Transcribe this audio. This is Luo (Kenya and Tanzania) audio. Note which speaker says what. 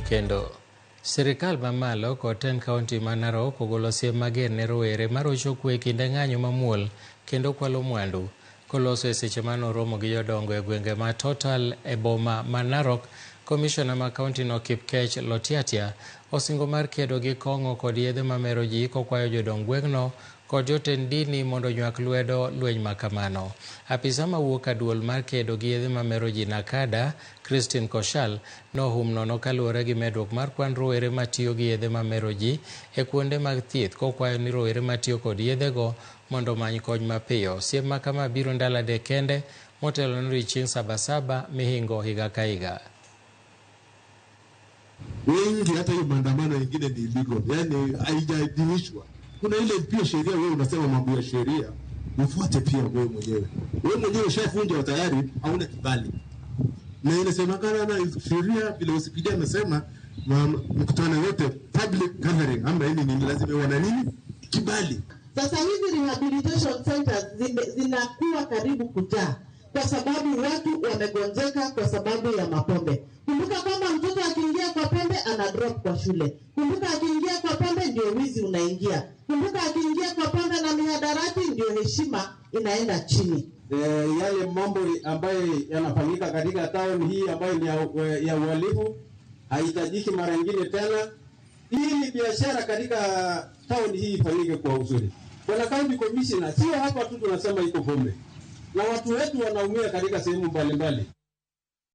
Speaker 1: Kendo sirikal mamalo kod tend kaunti ma Narok ogolo siem mager ne rowere marocho kwe kinde ng'anyo mamuol kendo kwalo mwandu. Koloso e seche mane oromo gi jodongo e gwenge ma Total e boma ma Narok, komishona ma kaunti no Kipkech Lotiatia osingo mar kedo gi kong'o kod yedhe mamero ji kokwayo jodong gweng'no kod jotend dini mondo onywak lwedo lweny makamano. Apisa mawuok e duol mar kedo gi yedhe mamero ji NACADA, Christine Koshal, nohum nono kaluwore gi medruok mar kwan rowere matiyo gi yedhe mamero ji e kuonde mag thieth kokwayo ni rowere matiyo kod yedhego mondo omany kony mapiyo. Siem makama biro ndalo 3 kende motelo ne odiochieng' Sabasaba mihingo higa ka higa.
Speaker 2: Wengi hata hiyo maandamano ingine ni illegal, yani haijaidhinishwa. Kuna ile pia sheria, wewe unasema mambo ya sheria ufuate pia wewe mwenyewe. Wewe mwenyewe ushafunja tayari, hauna kibali. Na inasemekana na sheria vile OCPD amesema mkutano yote public gathering ama nini ni lazima wana nini kibali.
Speaker 3: Sasa hizi rehabilitation centers zinakuwa karibu kujaa kwa sababu watu wamegonjeka kwa sababu ya mapombe. Kumbuka kwamba mtoto akiingia kwa pombe ana drop kwa shule. Kumbuka akiingia kwa pombe ndio wizi unaingia. Kumbuka akiingia kwa pombe na mihadarati ndio heshima inaenda chini.
Speaker 4: Yale mambo ambayo yanafanyika katika town hii ambayo ni ya uhalifu haihitajiki mara nyingine tena, ili biashara katika town hii ifanyike kwa uzuri. Bwana County Commissioner, sio hapa tu tunasema iko pombe, na watu wetu wanaumia katika sehemu mbalimbali.